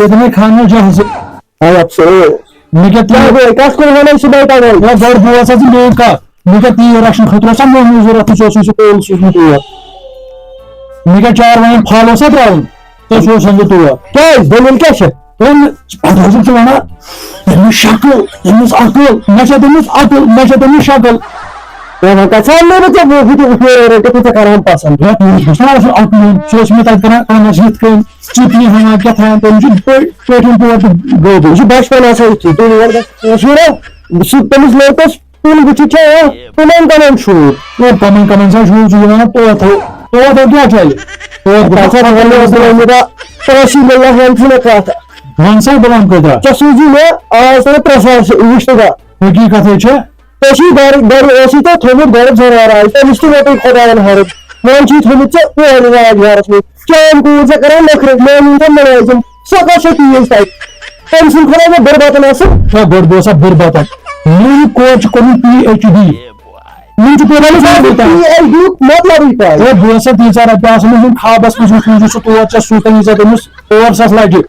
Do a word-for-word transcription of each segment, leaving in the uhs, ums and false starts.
تِمے خانہ جہازٕ۔ آ، افسوس۔ مےٚ کیٛاہ کیٛاہ تیٖر؟ گوٚو؟ کَتھ کُن وَنان چھِ بَے تَوَے؟ یا گۄڈٕ بوز حظ میٛٲنۍ کَتھ۔ مےٚ کیٛاہ تیٖر رَچھُن خٲطرٕ اوسا مۄہنیوٗ ضوٚرَتھ تہٕ ژےٚ اوسُے سُہ پول سوٗزمُت اور؟ مےٚ کیٛاہ چار وایَن پھل اوسا ترٛاوُن؟ تہٕ سُہ اوس سَمجھِ تور۔ کیٛازِ؟ دٔلیٖل کیٛاہ چھےٚ؟ دوٚپُن، پَتہٕ اوسُکھ ژٕ وَنان، تٔمِس شکل، تٔمِس عقل، مےٚ چھےٚ تٔمِس عقل، مےٚ چھےٚ تٔمِس شکل۔ ہے، وۄنۍ کَتہِ سا اَنہٕ نہٕ بہٕ ژےٚ بہٕ بہٕ تہِ ہُہ پھیرٕ رٔٹِتھ، ژٕ ژےٚ کَران پَسنٛد۔ ہے، تُہۍ وٕچھ حظ، سُہ اوس عقل، سُہ اوس مےٚ تَتہِ کَران اَنَس یِتھ کٔنۍ، ژٕ تہِ یہِ ہنا کیٛاہ تھام، تٔمۍ چھُ پٔ-، پٔٹھِم پور تہِ گوٚو۔ یہِ چھُ بچپن آسان یُتھُے، تُہۍ یور گژھِ، یہِ چھُ نہ، سُہ تٔمِس لٔڑکَس کُن وٕچھِتھ چھا یِوان، کٕمَن کٕمَن شوٗب؟ ہے، کٕمَن کٕمَن سا شوٗب چھُ یِوان، توتھو، توتھو کیٛاہ چلہِ؟ توتھ تَتھ چھا وَنان عبدالحمیٖدا، تحصیل اللہ ہن چھُنہ کَتھ۔ وَن سا غلام قٲدرا۔ ژےٚ سوٗزی مےٚ آز تام ترٛےٚ ساس رِشتہٕ دار۔ حقیٖقت ہے چھےٚ۔ ژےٚ چھُے گرِ، گرِ اوسُے ژےٚ تھوٚمُت گرُک زنان آز، تٔمِس تہِ ووتُے خۄداین حرُم۔ وۄنۍ چھُے تھوٚمُت ژےٚ اورٕ راج گرس منٛز۔ چٲنۍ کوٗر ژےٚ کران نخرٕ، میٲنۍ وٕنۍ تہِ مُلٲزِم۔ سۄ کۄس چھےٚ تیٖژ تتہِ؟ تٔمۍ سُنٛد خۄدا گوٚو بُرٕ بتن آسُن۔ ہے، گۄڈٕ گوٚو سا بُرٕ بتن۔ میٲنۍ کورِ چھِ کوٚرمُت پی ایچ ڈی۔ وٕنہِ چھِ P H D P H D یُک مطلبٕے پاے۔ ہے، بہٕ اوسا تیٖژاہ رۄپیہِ آسان، مےٚ ووٚن خوابس منٛز وٕچھ، وٕچھ سُہ تور ژےٚ سوٗزتن ییٖژاہ تٔمِس ژور ساس لگہِ۔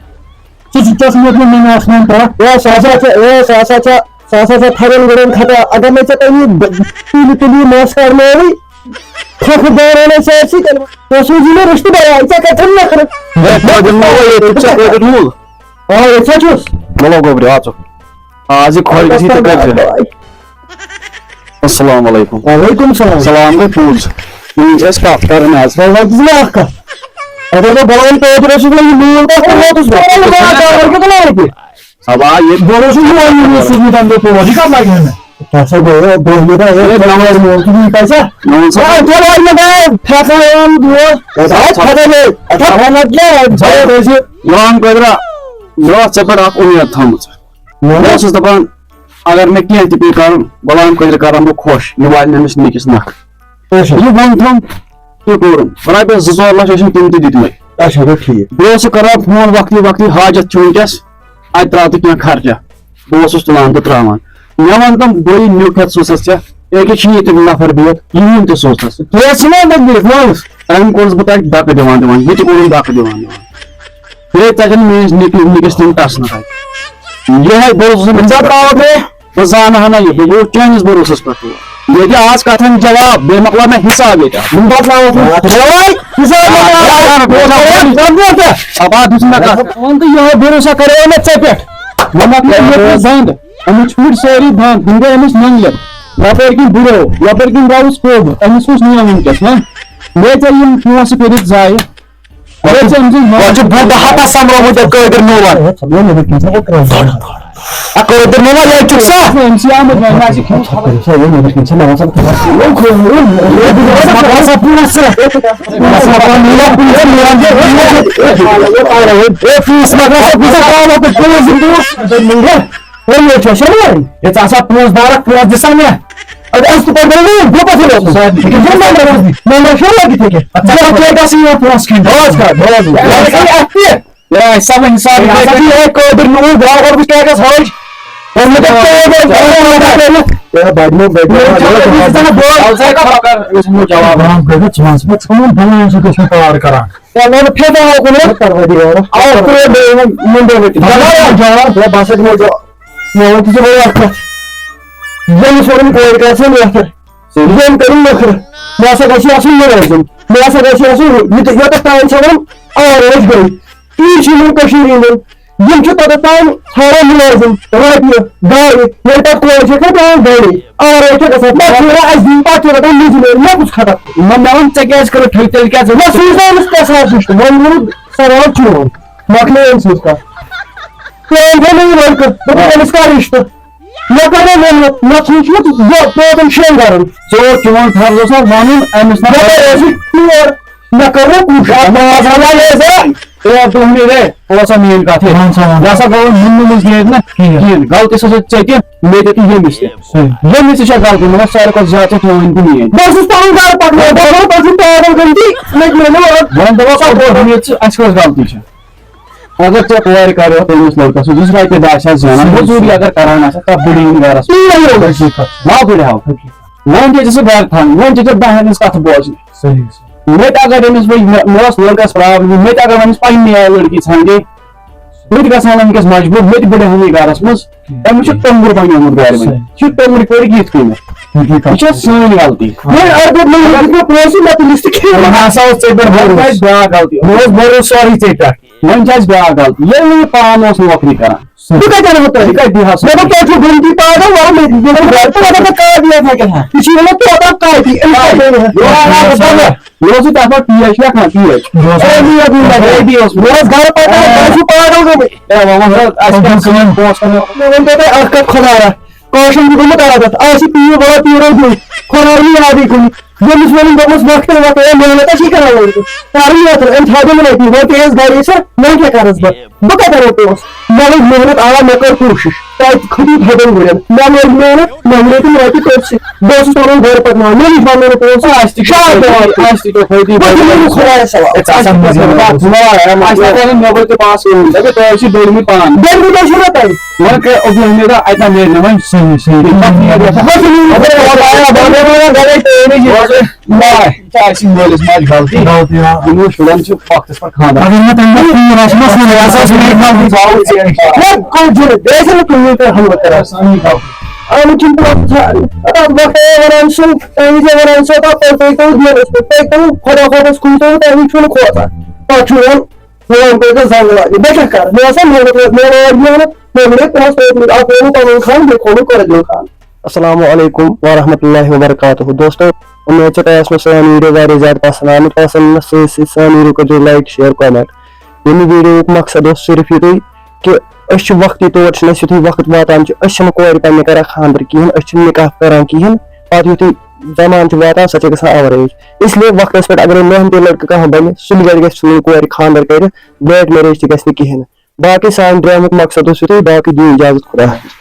ژٕ چھُکھ ژےٚ سۭتۍ مےٚ مےٚ آسمان پرٛکھ۔ ہے، سُہ ہسا چھُ، ہے، سُہ ہسا چھُ، سُہ ہسا چھُ تھدٮ۪ن گُرٮ۪ن خطا۔ اگر نہٕ ژےٚ تَمہِ ب-، تُلہِ تُلہِ مَس کَرنٲوٕے، کھۄکھٕ دوران سٲرسٕے، تیٚلہِ ژےٚ سوٗزی مےٚ رِشتہٕ بَلاے، ژےٚ کَتہِ چھَنہٕ نَکھٕ؟ ہے، قٲدِر مول، ہے، ژٕ چھَکھ قٲدِر مول۔ آ، ییٚتہِ سا چھُس۔ مُلو گوٚبرِ، آ ژٕ۔ آ، زِ خۄش گژھی تہٕ کٔرۍ زِ۔ السلام علیکم۔ وعلیکم السلام۔ سلام گٔے پوٚز۔ وۄنۍ چھِ اَسہِ کَتھ کَرٕنۍ آز۔ وۄنۍ وَن ژٕ مےٚ اَکھ کَتھ۔ اگر بہٕ بَلایَن پٲدٕ اوسُس، وۄنۍ یہِ لوٗل کَتھ کَرٕ ووتُس بہٕ؟ ژٕ وَن ژٕ مےٚ اَکھ کَتھ۔ اَبا، یہِ بہٕ اوسُس یہِ وَنُن، یہِ سوٗزمُت اَمہِ دۄہ تور۔ یہِ کَتھ لَگہِ مےٚ؟ تَتھ ہا گوٚو، گوٚو مےٚ تۄہہِ، ہے، نَوَے مول تہٕ یہِ کَتہِ چھا؟ نَوَے سا۔ ہے، تۄہہِ لَگہِ مےٚ تۄہہِ پھٮ۪کھ ہاوان دود۔ ہے، تۄہہِ ہا پھٮ۪کھ ہے۔ ہے، تھاوان اَتہِ کیٛاہ؟ ہے، ہے، ہے، ہے۔ غلام قٲدرا، مےٚ ٲس ژےٚ پٮ۪ٹھ اَکھ اُمید تھٲومٕژ۔ مےٚ اوسُس دَپان، اگر مےٚ کینٛہہ تہِ پیٚیہِ کَرُن، غلام قٲدِر کَرَن بہٕ خۄش، یہِ والہِ نہٕ أمِس نِکِس نَکھ۔ اچھا۔ یہِ ووٚن تھوٚم، تہِ کوٚرُن۔ رۄپیَس زٕ ژور لَچھ ٲسِم تِم تہِ دِتمٕتۍ۔ اچھا، گوٚو ٹھیٖک۔ بہٕ اوسُس کَران فون وقتٕے وقتٕے، حاجت چھُ وٕنۍکٮ۪س، اَتہِ ترٛاو تہٕ کینٛہہ خرچہ۔ بہٕ اوسُس تُلان تہٕ ترٛاوان۔ مےٚ وَن تِم، بہٕ یہِ نیُک ہٮ۪تھ سوٗزتھَس ژےٚ، ییٚکیٛاہ چھُ ییٚتہِ نفر بِہِتھ، یِہُنٛد تہِ سوٗزتھَس۔ تۄہہِ ٲسِو نا تَتہِ بِہِتھ، وَن حظ۔ تَمہِ کوٚرُس بہٕ تَتہِ دَکہٕ دِوان دِوان، یہِ تہِ کوٚرُن دَکہٕ دِوان دِوان۔ ییٚلہِ تَتٮ۪ن میٛٲنِس نِکہِ-، نِکِس تِم ٹَس نہٕ تَتہِ۔ یِہوٚے بوٗزُس بہٕ، ژےٚ ترٛاوَتھ مےٚ، بہٕ زانہٕ ہا نہ یہِ، بہٕ گوٚوُس چٲنِس بھروسَس پٮ۪ٹھ تور۔ ییٚتہِ آز کَتھَن جواب، بیٚیہِ مۄکلاو مےٚ حِساب ییٚتہِ۔ بہٕ مۄکلاوَتھ نہٕ۔ چلو وۄنۍ، حِساب مۄکلاو۔ اَپا، دِژ مےٚ کَتھ۔ وۄنۍ تہٕ یِہوٚے بھروسہ کَرے مےٚ ژےٚ پٮ۪ٹھ۔ وۄنۍ مۄکلے مےٚ پٮ۪ٹھ زنٛد۔ أمِس چھِ وٕنہِ سٲری دَنٛد، وٕنہِ گٔے أمِس نٮ۪نٛگلہِ۔ یَپٲرۍ کِنۍ بُڈو، یَپٲرۍ کِنۍ درٛاوُس کوٚب۔ أمِس کُس نِیَم وٕنۍکٮ۪س، ہہ؟ بیٚیہِ ژےٚ یِم پونٛسہٕ کٔرِتھ ضایع۔ وۄنۍ چھُ، وۄنۍ چھُ بُڈٕ ہَتَس سَمبرٲومُت ژےٚ قٲدِر نوٗرَن۔ ہے، ژٕ وَن نٮ۪بٕرۍ کِنۍ ژٕ وَن کَران۔ آ، قٲدِر نوٗرَن، یہِ چھُکھ سا؟ أمۍ سٕے آمُت وۄنۍ، مےٚ آسہِ کھیوٚمُت خبر۔ أمۍ سا، أمۍ نٮ۪بٕرۍ کِنۍ ژٕ مےٚ وَن سا۔ مَکلان سا پونٛسہٕ۔ مَکلان سا پونٛسہٕ۔ ہے، فیٖس مَکلان سا، بہٕ چھُس ترٛاوان تہٕ پونٛسہٕ دِمہٕ بہٕ۔ ہے، ییٚتہِ چھا شےٚ وُہَرٕے؟ ہے، ژٕ آسان پونٛسہٕ دارَکھ، پونٛسہٕ دِ سا مےٚ۔ اَدٕ اَسہِ تہِ پَتہٕ گوٚو گوٚو پَتہٕ روزُن۔ سُہ یہِ کیٛاہ نمبر اوس؟ نمبر چھُ لَگِتھ ییٚکیٛاہ۔ اَدٕ ژٕ کَتھ چھُکھ اَسہِ یِوان پونٛسہٕ کھٮ۪نہِ؟ بوز کَتھ، بوز۔ یہِ آسہِ اَتھ تہِ۔ یہِ آسہِ سا وۄنۍ حِساب، یہِ آسہِ یِہوٚے قٲدِر نوٗر، گاو گۄڈٕ وٕچھ کیٛاہ گژھِ حٲج۔ وۄنۍ مےٚ دوٚپ، ژےٚ وۄنۍ کیٛاہ گژھِ؟ یہِ ہے بَڑِ مےٚ، بڑِ مےٚ، بڑِ مےٚ۔ ژٕ ہا بوز۔ ژٕ ہا کَتھ کَر، أسۍ دِمو جواب۔ غلام قٲدِر، ژٕ وَن سا مےٚ، ژٕ وَن بَناوُن سُہ کیٛاہ چھُ کار کَران۔ ہے، وَلہٕ پھیٚتھ آو کُن، ہے۔ پروردگار۔ آو پرٛٲنۍ بیٚیہِ یِمَن مُنڈو ؤتھِتھ۔ جواب، جواب، ہے، بہٕ ہسا دِمو جواب۔ مےٚ ووٚن تہِ ژےٚ گۄڈٕ اَکھ کَتھ۔ ییٚمِس ووٚنُم کورِ کَر ژٕ نفر۔ ییٚمۍ کٔرٕم نخرٕ۔ مےٚ ہسا گژھِ آسُن مُلٲزِم۔ مےٚ ہسا گژھِ آسُن ہُہ۔ یہِ تہِ، یوٚتَتھ تام ژٕ وَنُن، آوریش گٔے۔ تی چھِ یِمَن کٔشیٖرِ ہِنٛدٮ۪ن۔ یِم چھِ توٚتَتھ تام ژھانٛڈان مُلٲزِم، رۄپیہِ، گاڑِ، ییٚلہِ پَتہٕ کورِ چھِ آسان پٮ۪وان گَرے۔ آوریش چھِ گژھان۔ پَتہٕ چھِ وَنان، اَسہِ دِیِو، پَتہٕ چھِ وَنان، مےٚ دِ نہٕ، مےٚ کُس خطر؟ نہ، مےٚ وَن، ژےٚ کیٛازِ کٔرٕتھ ٹھٔکۍ؟ تیٚلہِ کیٛازِ؟ نہ، سُہ چھُ زانَس کیٛاہ سا رِشتہٕ۔ وۄنۍ ووٚنُن سوال چون۔ مۄکلے أمۍ سٕنٛز کَتھ۔ ترٛٲوِن تھٲے مےٚ یہِ لٔڑکہٕ، دوٚپُن، أمِس کَر رِشتہٕ؟ مےٚ کَرے محنت، مےٚ ژھُن چھُ یہِ پانٛژَن شٮ۪ن گَرَن۔ ژےٚ اوس چون فرض اوس نا وَنُن أمِس نا۔ مےٚ کَرے أزِکۍ ٹور، مےٚ کٔر نہٕ کوٗشِش۔ اَتھ منٛز آسان یہِ زِ، اے، تُہۍ ؤنِو، اے، بوز سا میٛٲنۍ کَتھ، ہے۔ وَن سا، وَن۔ یہِ ہسا گوٚو نہٕ مےٚ منٛز نیرِ نہ کِہیٖنۍ۔ کِہیٖنۍ۔ غلطی سا چھِ ژےٚ تہِ، مےٚ تہِ تہٕ ییٚمِس تہِ۔ صحیح۔ ییٚمِس تہِ چھےٚ غلطی، مگر ساروی کھۄتہٕ زیادٕ چھےٚ چٲنۍ تہٕ میٛٲنۍ۔ بہٕ اوسُس پَنُن گَرٕ پَکناوان، بہٕ اوسُس پَنُن پاگل گٔمتی، مےٚ تہِ میلیو اَتھ۔ وۄنۍ دَپو سا، گۄڈٕ وٕچھ ژٕ، اَسہِ کۄس غلطی چھےٚ؟ اگر ژےٚ کورِ کَریو تٔمِس لٔڑکَس سۭتۍ زٕ رۄپیہِ دَہ ساس زینان، مٔزوٗری اگر کَران آسَکھ، تَتھ بٔڑی نہٕ گَرَس۔ تی وَنیو مےٚ۔ نا بٔڑِ ہاو۔ وۄنۍ تہِ چھِ سُہ گَرِ تھاوٕنۍ، وۄنۍ تہِ چھِ دَہَن ہِنٛز کَتھٕ بوزنہِ۔ صحیح، صحیح۔ مےٚ تہِ اگر أمِس وۄنۍ، مےٚ، مےٚ اوس لٔڑکَس پرٛابلِم، مےٚ تہِ اگر وۄنۍ أمِس پنٛنہِ آیہِ لٔڑکی ژھانٛڈے، مےٚ تہِ گژھان وٕنکیٚس مجبوٗر، مےٚ تہِ بَڑیو یہِ گرس منٛز، أمِس چھُ توٚمبُر بنیومُت گرِ وۄنۍ۔ صحیح۔ یہِ چھُ توٚمبُر پٲٹھۍ یِتھ کٔنۍ۔ یہِ چھِ اَسہِ سٲنۍ غلطی۔ وۄنۍ اگر مےٚ یہِ دیُت مےٚ پونٛسہٕ، مےٚ تُلۍ أسۍ تہِ کھیٚیو۔ وۄنۍ ہسا اوس ژےٚ پٮ۪ٹھ مےٚ بھروسہٕ۔ ٲس بیٛاکھ غلطی۔ مےٚ اوس بھروسہٕ سورُے ژےٚ پٮ۪ٹھ۔ وۄنۍ چھِ اَسہِ بیٛاکھ غلطی۔ ییٚلہِ نہٕ یہِ پان اوس نوکری کران، بہٕ کَتہِ اَنہٕ ہُہ تۄہہِ؟ یہِ کَتہِ دِہَس؟ مےٚ دوٚپ، تۄہہِ چھُو گُنتی پاگل، وَلہٕ مےٚ دِیِو گۄڈٕ۔ بہٕ وَنہٕ تۄہہِ کاپی یَتھ مےٚ کیٛاہ؟ یہِ چھِ یِوان توتام کاپی، أمِس کیٛاہ بَنہِ؟ یہِ اوس یہِ تَتھ پٮ۪ٹھ پیش لیکھان، پیش۔ اوس یہِ تَتھ پٮ۪ٹھ پیش۔ یہِ اوس گَرٕ پَتہٕ، تۄہہِ چھُو پاگل گٔمٕتۍ۔ ہے، وۄنۍ وَن سا، اَسہِ کیٛاہ کٲم پونٛسہٕ کَماوو؟ مےٚ ووٚن تۄہہِ اَکھ کَتھ خۄدایا، کٲشرٮ۪ن چھُ گوٚمُت عادت، آز چھِ پیٖر بَران پیٖرو دیُن، خۄداے نہٕ یادٕے کُنہِ۔ ییٚمِس ووٚنُن، دوٚپمَس، وقتَے وقتَے، ہے، محنت چھِ کران لٔڑکہٕ۔ پَرُن یوت نہٕ، أمۍ تھاو دوٚپمُن أتی، وۄنۍ تہِ ٲسۍ گَرے سا، وۄنۍ کیٛاہ کَرَس بہٕ؟ بہٕ کَتہِ اَنہٕ پونٛسہٕ؟ مےٚ لٔج محنت، آ، مےٚ کٔر کوٗشِش، تَتہِ کھٔتۍ تھَدٮ۪ن گُرٮ۪ن۔ مےٚ لٔج محنت، مےٚ وُڈے تِم رۄپیہِ تٔتھۍ سۭتۍ۔ بہٕ اوسُس پَنُن گَرٕ پَکناوان، مےٚ نِش بَننو نہٕ پونٛسہٕ۔ آ، اَسہِ تہِ چھُ شاید پٮ۪وان۔ اَسہِ تہِ چھُ فٲیدٕ۔ بہٕ دِمہٕ نہٕ خۄدایَس حوالہٕ۔ اَسہِ آسان مٔنٛزۍ مٔنٛزۍ۔ آ، آ، آ۔ اَسہِ آسان مےٚ وٲتۍ تہِ پانٛژھ ؤری۔ دَپہِ، تۄہہِ ٲسِو بٔڑمٕتۍ پانہٕ۔ بٔڑمٕتۍ ٲسِو نا تۄہہِ۔ وۄنۍ کٔر عبدالحمیٖدَن اَتہِ نہ میلہِ نہٕ وۄنۍ۔ صحیح، صحیح۔ پَتہٕ یہِ گژھِ۔ بَس یہِ گژھِ۔ بَس یہِ گژھِ۔ بَس یہِ گژھِ۔ مٲلِس ماجہِ غلطی۔ غلطی، آ۔ یِمو شُرٮ۪ن چھُ وقتَس پٮ۪ٹھ خانٛدر۔ اگر نہٕ تَمہِ دۄہ کُنہِ رَسمَس منٛز آسہِ ہا سُہ یہِ غلطی۔ گوٚو جُرم۔ بیٚیہِ چھَنہٕ کُنہِ وِزِ کَران حملہٕ کَران۔ اَہَن، یِم چھِنہٕ پَتہٕ وَقتَے وَنان چھِنہٕ، تَمہِ وِزِ وَنان چھِ، پَتہٕ تُہۍ کٔرِو دِنَس پٮ۪ٹھ، تُہۍ کٔرِو خۄدا خۄدَس کُن تُہۍ، تَمہِ وِزِ چھُنہٕ کھوژان۔ پَتہٕ چھُ یِوان، یِوان پَتہٕ زَنٛگہٕ لاگنہِ۔ بہٕ کیٛاہ کَرٕ؟ مےٚ ٲس نہٕ محنت، مےٚ لٲج محنت، مےٚ گٔے پونٛسہٕ ترٛٲومٕتۍ، اَکھ ووٚنُم پَنُن خان، بیٚیہِ کھولُم قۄرٲنی خان۔ السلام علیکم ورحمۃ اللہ وبرکاتہ۔ دوستو، اُمید چھِ تۄہہِ آسنو سٲنۍ ویٖڈیو واریاہ زیادٕ پَسنٛد آمٕتۍ۔ پَسنٛد یِنَس سۭتۍ سۭتۍ سٲنۍ ویٖڈیو کٔرۍزیو like، share، comment۔ ییٚمہِ ویٖڈیوُک مقصد اوس صرف یُتُے کہِ أسۍ چھِ وقتی طور چھِنہٕ اَسہِ یُتھُے وقت واتان چھُ، أسۍ چھِنہٕ کورِ پنٛنہِ کَران خانٛدر کِہیٖنۍ، أسۍ چھِنہٕ نِکاح کَران کِہیٖنۍ۔ پَتہٕ یُتھُے زمانہٕ چھُ واتان، سۄ چھِ گژھان آوریج۔ اِسلیے وقتَس پٮ۪ٹھ اگرے محنتی لٔڑکہٕ کانٛہہ بَنہِ، سُلہِ گَرِ گژھِ سُلہِ کورِ خانٛدر کٔرِتھ، late marriage تہِ گژھِ نہٕ کِہیٖنۍ۔ باقٕے سانہِ ڈرامُک مقصد اوس یُتُے، باقٕے دِیِو اِجازت، خدا حافظ۔